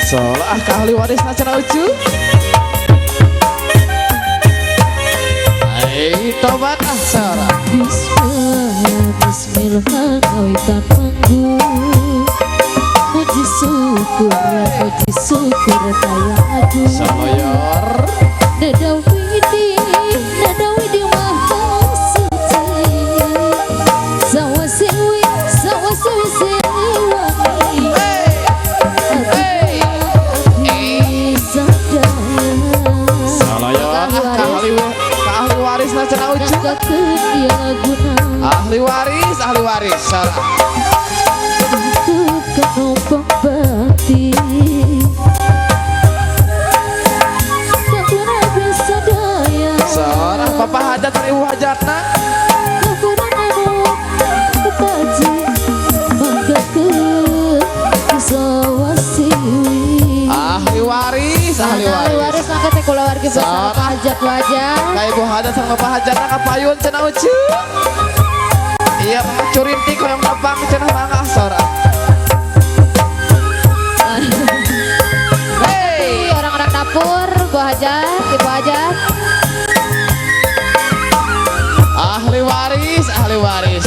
Solah ka ahli waris cenah ucu. Ai tobat ah Sarah. Bismillah, bismillah kawitan manggung. Puji syukur kaya agung. Saloyor. Nada widi maha suci. Sawasiwi, sawasiwi siliwangi. Hey. Abdi sadaya. Saloyor ah ka ahli waris cenah ucu. Nanggakeun ieu laguna. Ahli waris Sarah. Untuk kenompong bakti. Dapur abdi sadaya. Sarah papa hajat sareng ibu hajatna. Kafuran anu ketaji. Manggakeun sawasiwi. Ahli waris, ahli Ahli waris. waris mangga teh kulawargi besar Sarah. Pak Hajat wajah. Ka ibu hajat sareng bapak hajatna kapayun cenah ucu. Iya mah curintik hoyong tepang cenah mangga Sarah. Hey. Orang-orang dapur, Bu Hajat, Ibu Hajat. Ahli waris, ahli waris.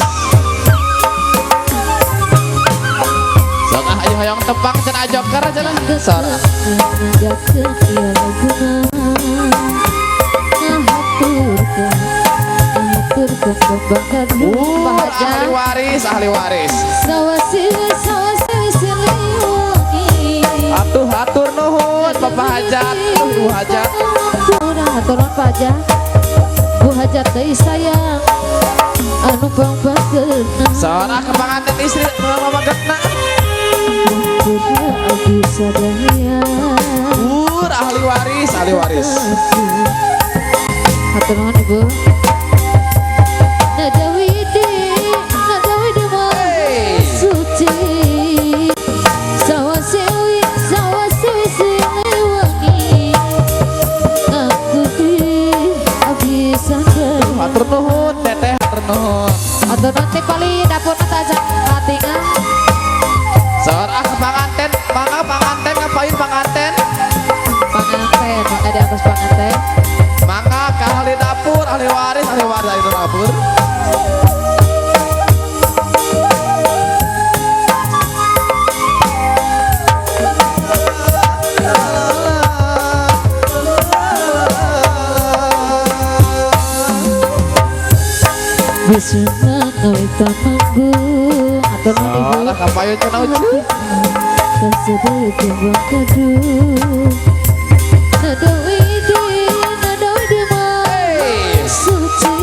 Sok ah ayo hoyong tepang cenah joker cenah Sarah. Nanggakeun ieu laguna. Ngahaturkeun, ngahaturkeun kembang kadu Pak Hajat. Ahli waris, ahli waris. Sawasiwi, sawasiwi siliwangi. Atuh hatur nuhun Bapak Hajat, atuh Ibu Hajat. Hatur nuhun Pak Hajat. Bu Hajat deui sayang. Anu pangbageuna. Sarah ke panganten istri mamagetna. Kuda abdi sadaya. Ahli waris, ahli waris. Hatur nuhun Ibu. Nada widi, nada widi maha Hey. suci. Sawasiwi, sawasiwi siliwangi. Ngakuti abdi sadaya. Hatur nuhun teteh, hatur nuhun. Hatur nuhun teh pali dapurna tajan katingal. Sarah ke panganten, mangga panganten ngapain panganten? Panganten, mangga di atas panganten. Mangga ke ahli dapur, ahli waris, ahli waris ahli dapur. Bismillah kawitan manggung. Hatur nuhun Ibu. Sarah kapayun cenah ucu. Kasadaya kembang kadu. Nada widi, nada widi maha Hey. suci.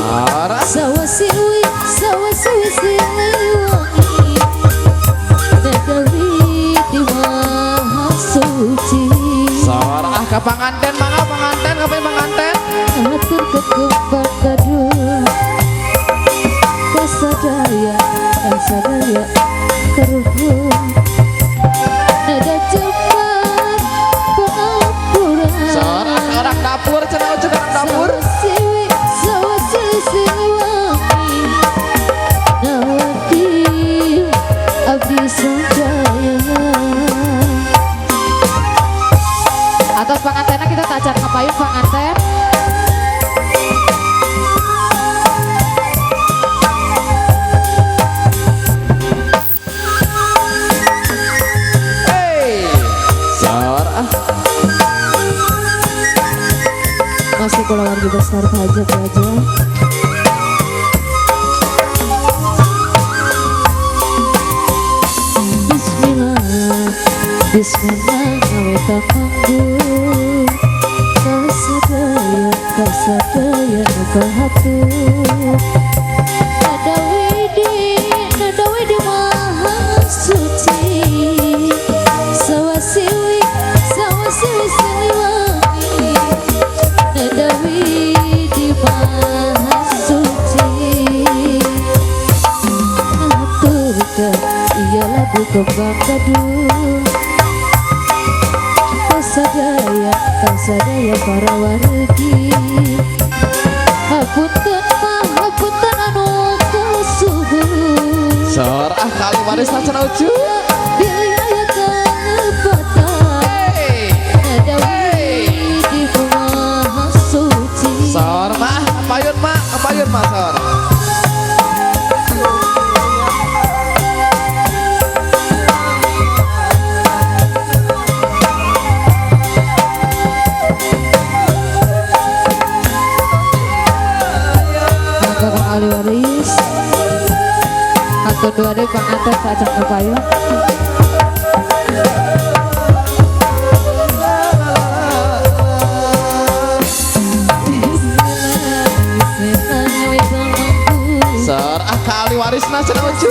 Sarah. Sawasiwi, sawasiwi siliwangi. Nada widi maha suci. Sarah ke panganten, mangga panganten, ngapain panganten? Atur kembang kadu. Kasadaya, kasadaya karuhun. Nada cepat pengapura. Sarah ke orang dapur cenah ucu ke orang dapur. Sawasiwi, sawasiwi siliwangi. Nawati abdi sadaya. Atas pangantenna kita tacar kapayun panganten. Hey. Sarah. Masih keluarga besar Pak Hajat aja. Bismillah, bismillah ngawetan manggung. Kasadaya, kasadaya nu kahatur. Nada widi maha suci. Sawasiwi, sawasiwi siliwangi. Nada widi maha suci. Ngahaturkeun ieu lagu kembang kadu. Kasadaya, kasadaya para wargi. Hapunten mah, hapunten anu kasuhun. Sarah ka ahli waris cenah ucu. Bilih aya kalepatan. Tunduh deui panganten sacan kapayun. Ser ah ka ahli warisna cenah Ucu.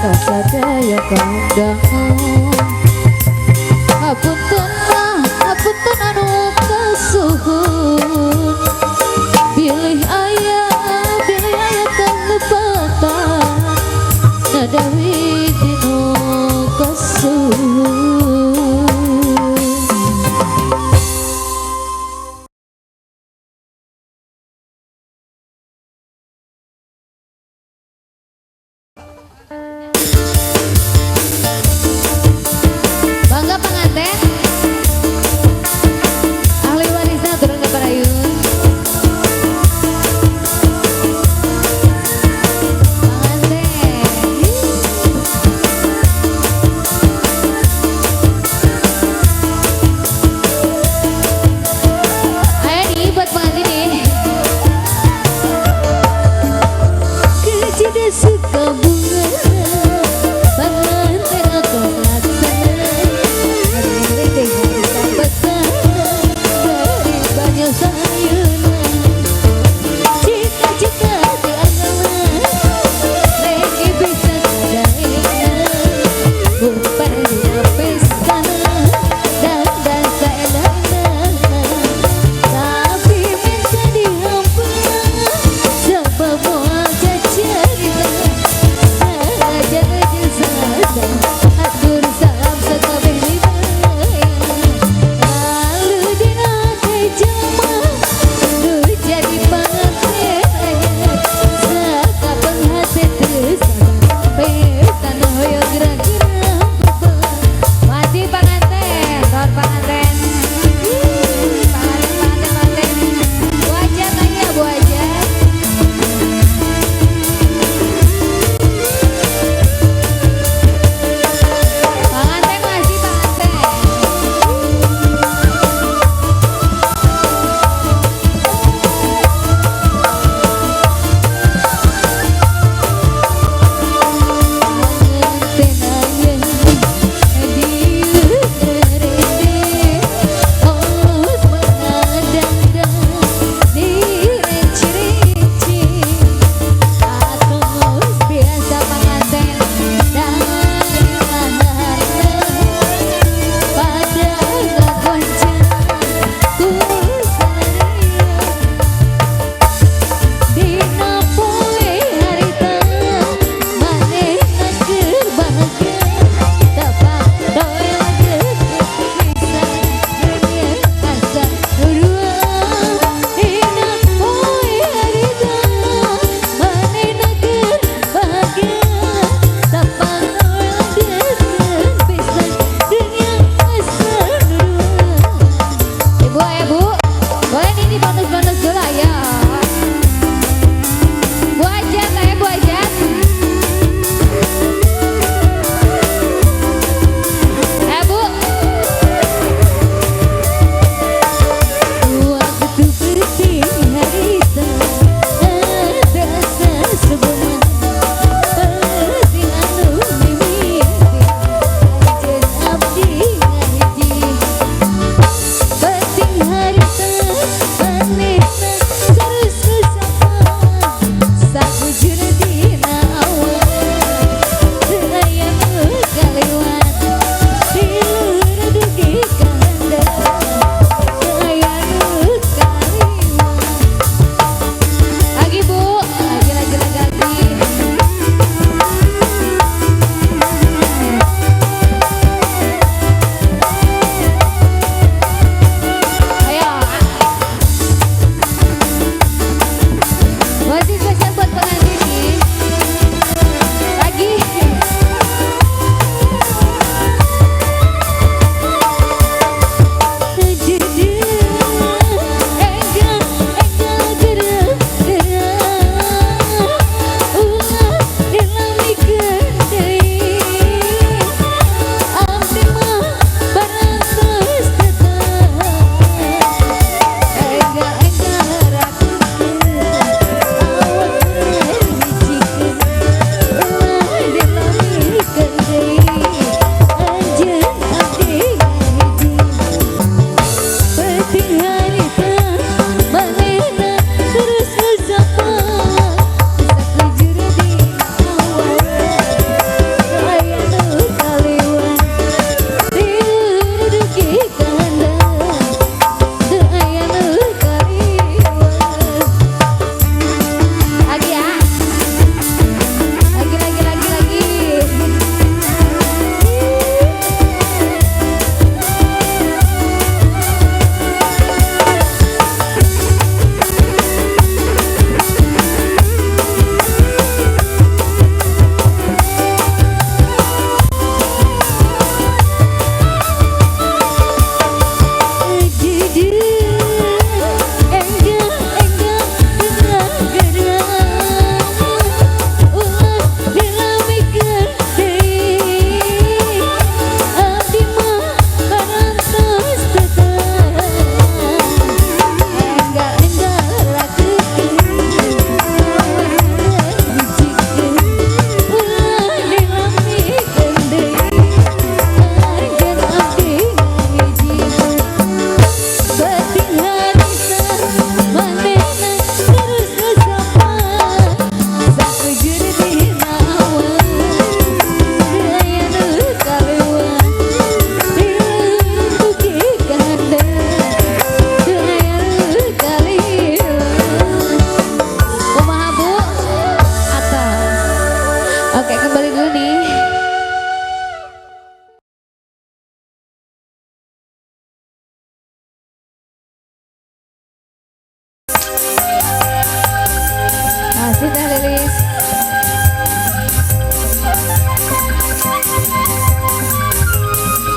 Kasadaya kaundangan hapunten mah hapunten anu kasuhun bilih aya kalepatan nadawi dinu kasuhun. Bangga pengantin ahli warisna turun ke parayun.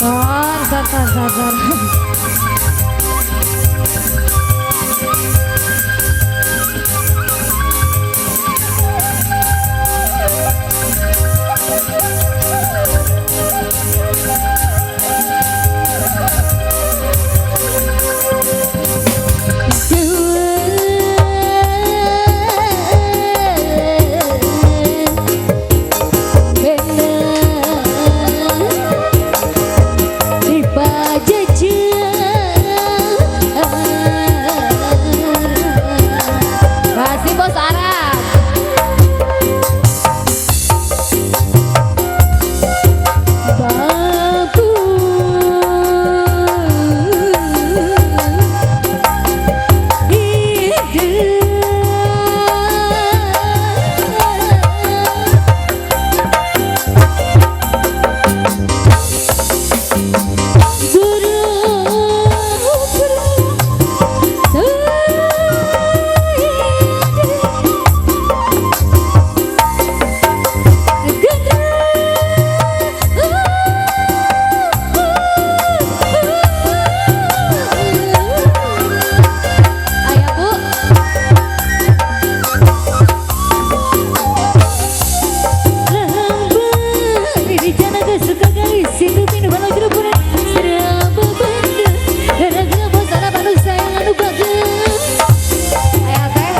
Sor, sor, sor, sor, sor. Masih bos Arab. Babu Ayah bu. Ayah teh.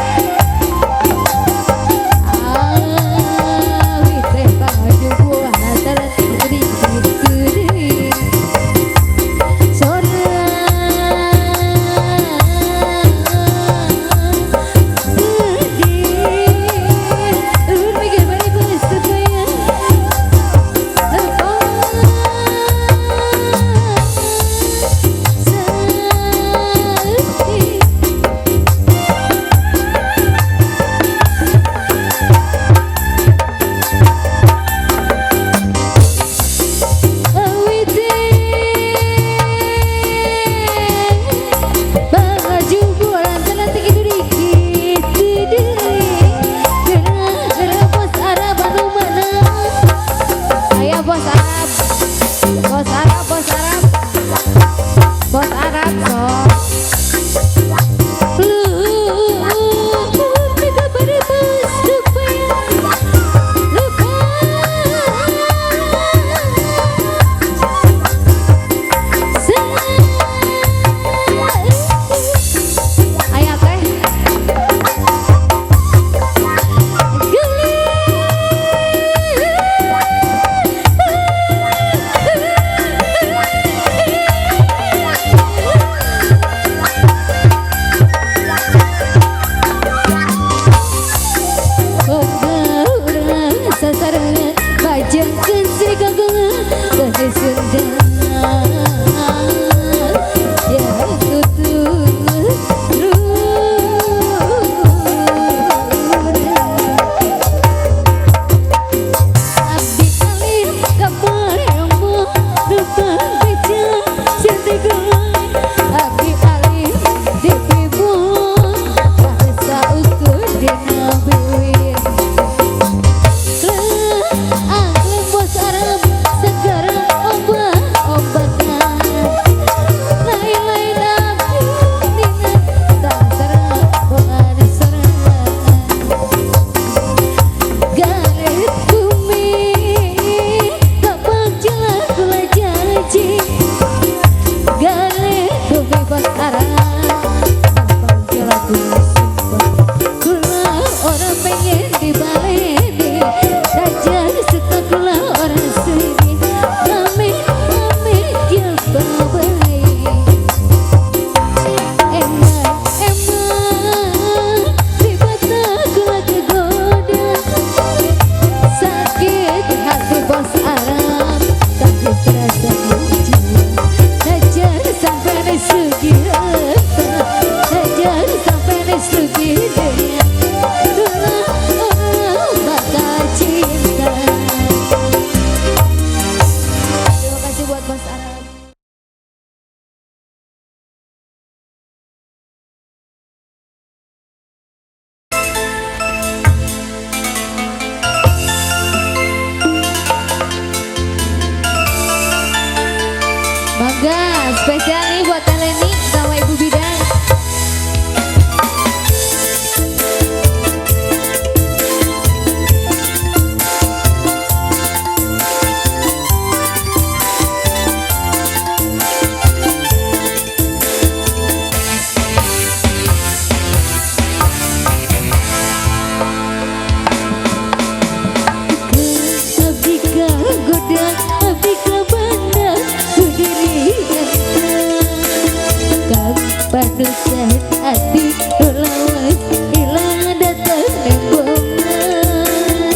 Mangga, spesial nih buat Teh Leni sama Ibu Bidan. Abdi kagoda, abdi kabanda, ku diri kang panusan ati nu lawas hilang datang nembongan.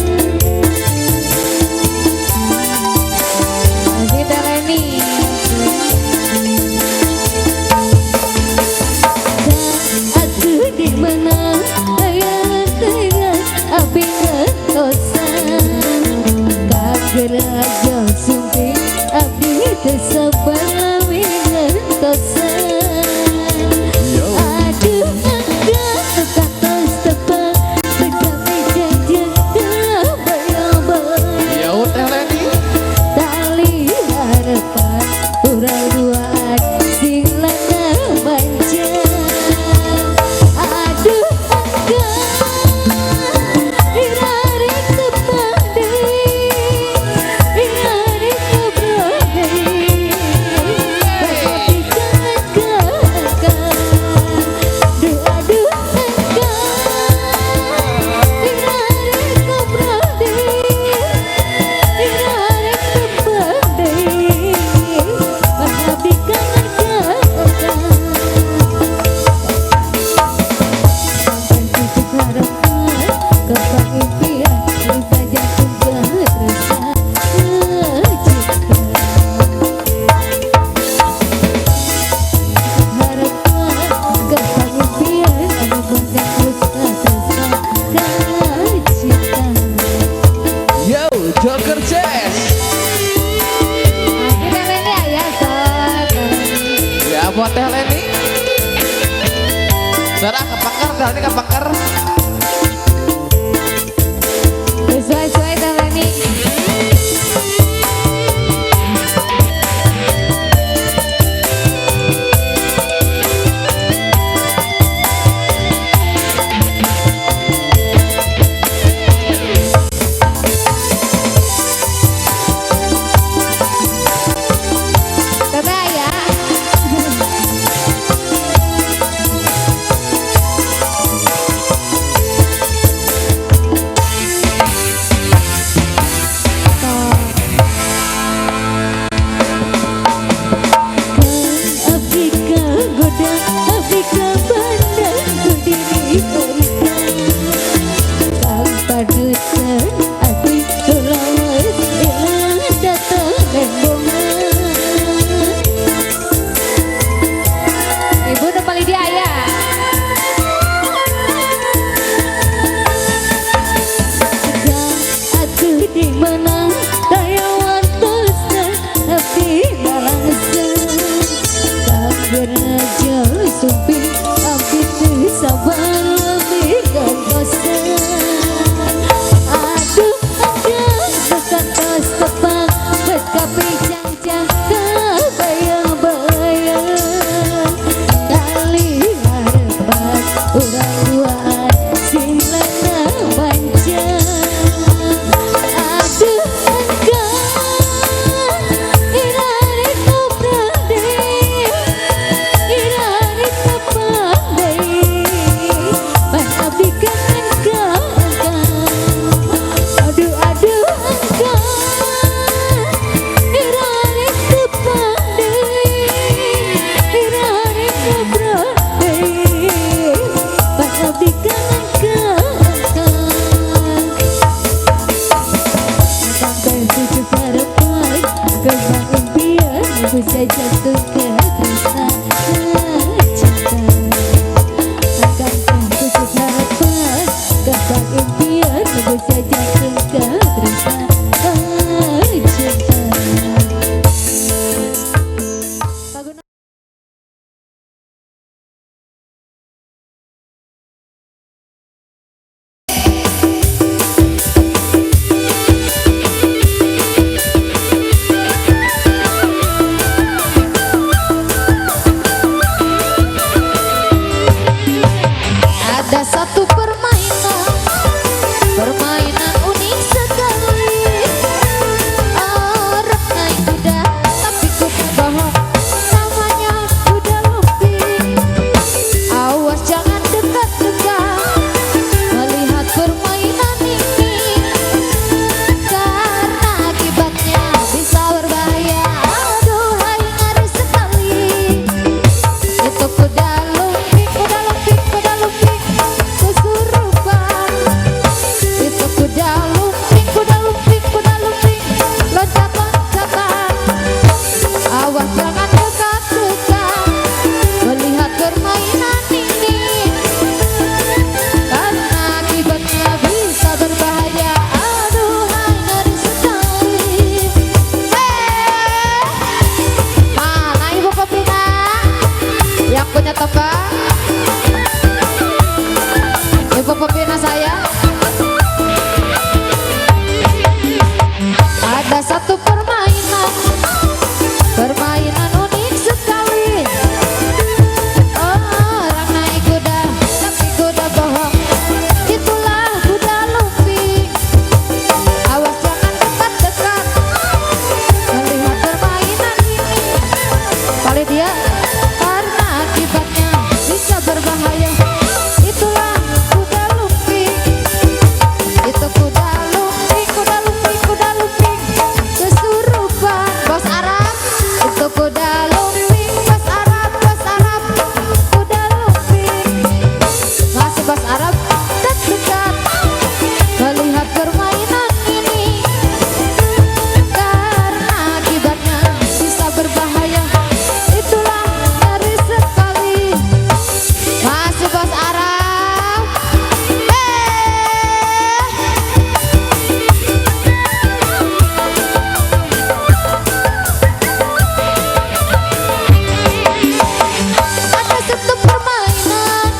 Masih Teh Leni. Aku di mana aya tengah abdi ngantosan kageraja sumping abdi teu sabar lami ngantosan. Aduh angga katos tepang tetapi janjian kabayang-bayang. Yo Teh Leni. Tali harapan urang duaan sing lanang manjang. Aduh angga irarik tepang deui, irarik ngobrol deui, tapi jangan gagal. Duh aduh angga irarik ngobrol deui, irarik tepang deui, abdi kangen ka Sampai pucuk harapan, kembang impian, lupa jantung terasa cinta. Harapan, kembang impian, lupa jantung terasa cinta. Yo Joker Jazz. Masih Teh Leni ya, sok. Ya buat Teh Leni. Sarah kepakar, Teh Leni kepakar. Sesuai-sesuai Teh Leni. Teteh ya. Abdi kagoda, abdi kabanda, ku diri kang padusan ati nu lawas ilang datang lembongan. Ibu udah paling dia ya. Atuh di mana daya wartosna abdi nalangsa kageraja sumping abdi teu sabar lami gantosan. Aduh angga bekantos tepang bekapi cangcang kabayang-bayang tali harapan urang duaan sing lanang panjang. Aduh angga irarik ngobrol deui, irarik tepang deui, pan abdi kangen ka Aduh aduh angga irarik tepang deui, irarik ngobrol deui, pan abdi kangen ka Sampai pucuk harapan, kembang impian, bisa jatuh ke rasa cinta. Akan pucuk harapan, kembang impian, bisa jatuh ke rasa cinta. punya tembang, ibu pembina saya. Ada satu permainan, permainan unik sekali. Orang naik kuda, tapi kuda bohong. Itulah kuda lumping. Awas jangan dekat-dekat melihat permainan ini. Kali dia, karena akibatnya bisa berbahaya. Itulah kuda lumping. Itu kuda lumping, kuda lumping, kuda lumping kesurupan. Bos Arab, itu kuda lumping, bos Arab, kuda lumping. Masih bos Arab dekat-dekat melihat permainan ini, karena akibatnya bisa berbahaya. Itulah ngeri sekali. Masih bos Arab. Eh. Ada satu permainan,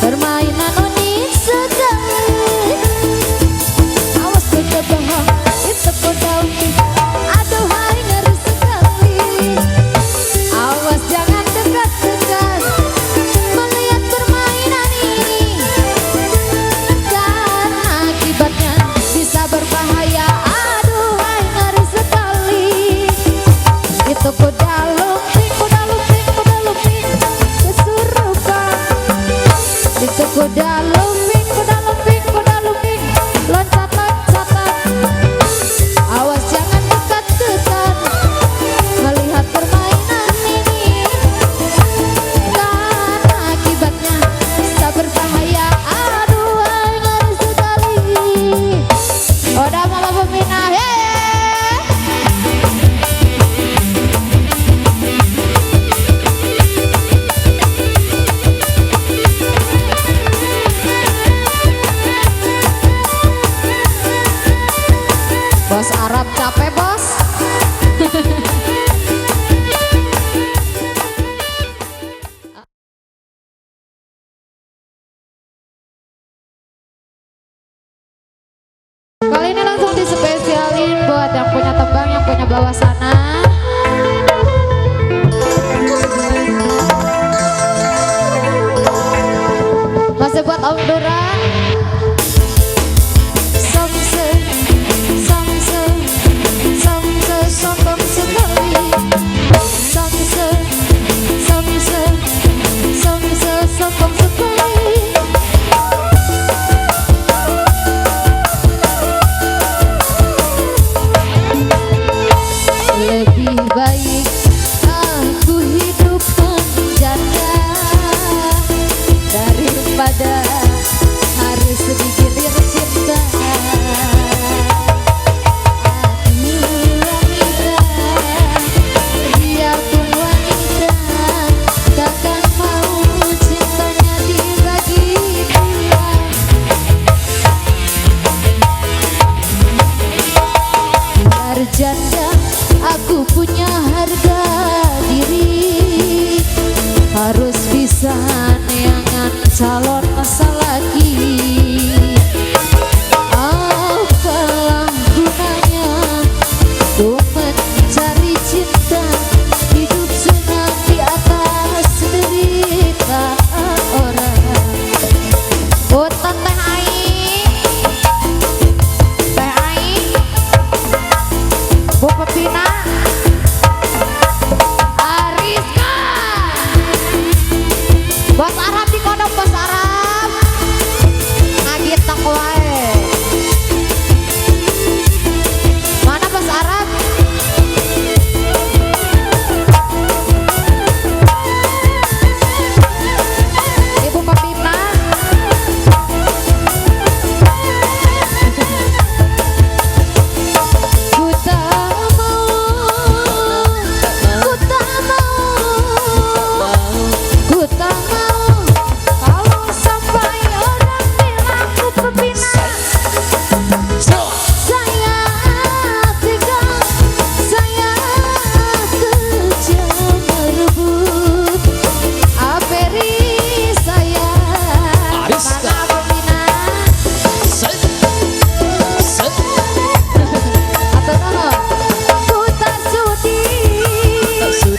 permainan unik sekali. Awas kuda bohong, itu kuda lumping. Aduhai ngeri sekali. Awas jangan dekat-dekat melihat permainan ini, karena akibatnya bisa berbahaya. Aduhai ngeri sekali. Itu kuda lumping, kuda lumping, kuda lumping kesurupan. Itu kuda lumping, kuda lumping, kuda lumping loncat-loncatan. Awas jangan dekat-dekat melihat permainan ini, karena akibatnya bisa berbahaya. Aduh, ngeri sekali. Udah mama pembina, hey. Bos Arab capek bos. Kali ini langsung dispesialin buat yang punya tembang, yang punya bawah sana. Masih buat Om Dura. Samse, samse, samse, sombong sekali. Samse, samse, samse, sombong sekali. Lebih baik aku hidup menjanda daripada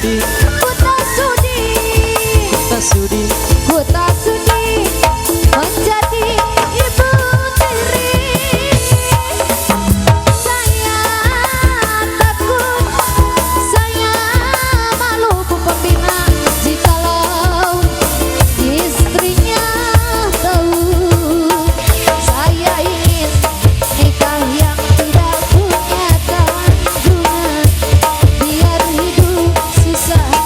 sudi. Ku tak sudi. Ku tak sudi. Ku tak sudi menjadi ibu tiri. Saya takut, saya malu, Bu Pembina, jikalau istrinya tahu. Saya ingin nikah yang tidak punya tanggungan, biar hidup susah.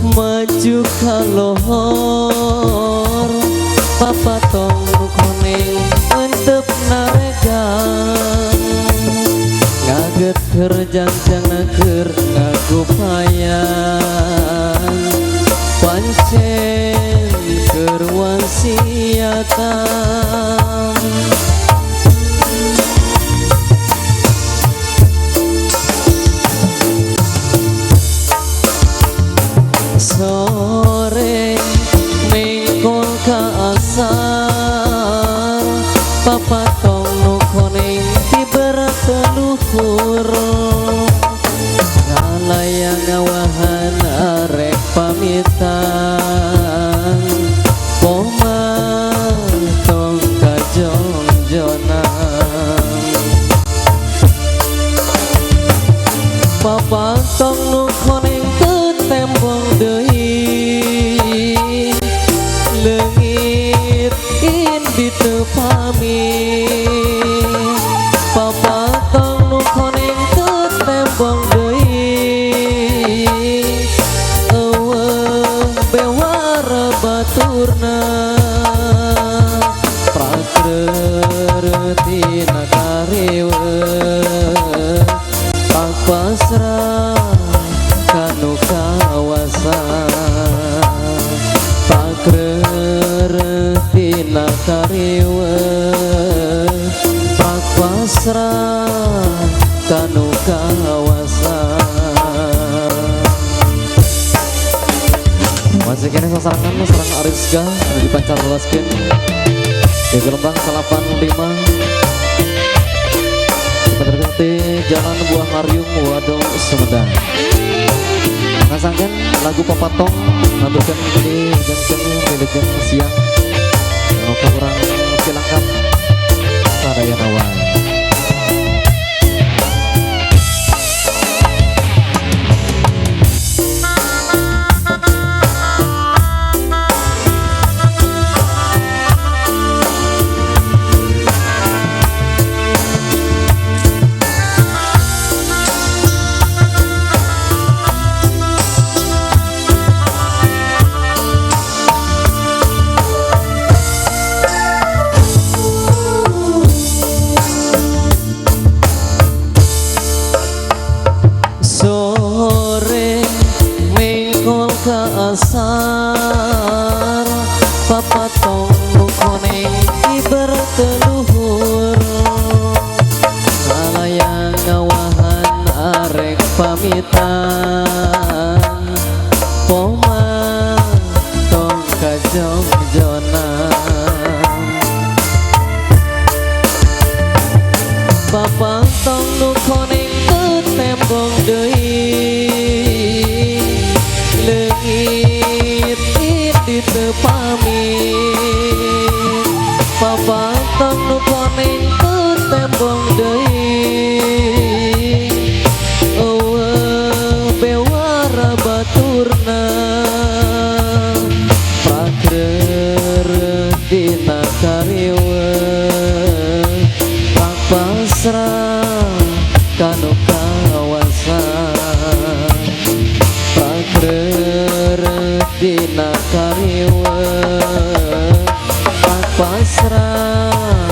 Maju kalohor papatong nu koneng entep naregan ngaget keur jangjangna keur ngagupayan pancen keur wasiatan. Sore mengkol ka asar papatong nu koneng tiber teluhur ngalayang ngawahan arek pamitan pomatong kajongjonan papatong nu koneng tembong deui leungit indi teu pamit papatong nu koneng teu tembong deui eueuh bewara baturna pragreuretina kariweuh tak pasrah kanu kawasa pagreuretina kariweuh pak pasrah kanu kawasa. Masih kene sasarangan sareng Ariska anu dipancar luaskeun di gelombang 85 di Jalan Buah Marium Wadong Sumedang. Ngasangkan lagu Papatong ngaturkeun di jengkeun wilujeng siang ka urang Cilangkap sadayana wae. Sore mengkol ka asar papatong nu koneng tiber teluhur ngalayang ngawahan arek pamitan pomatong kajongjonan papatong nu koneng teu tembong deui leungit indi teu pamit papatong nu koneng teu tembong deui eueuh bewara baturna Dina kariweuh. Pasrah.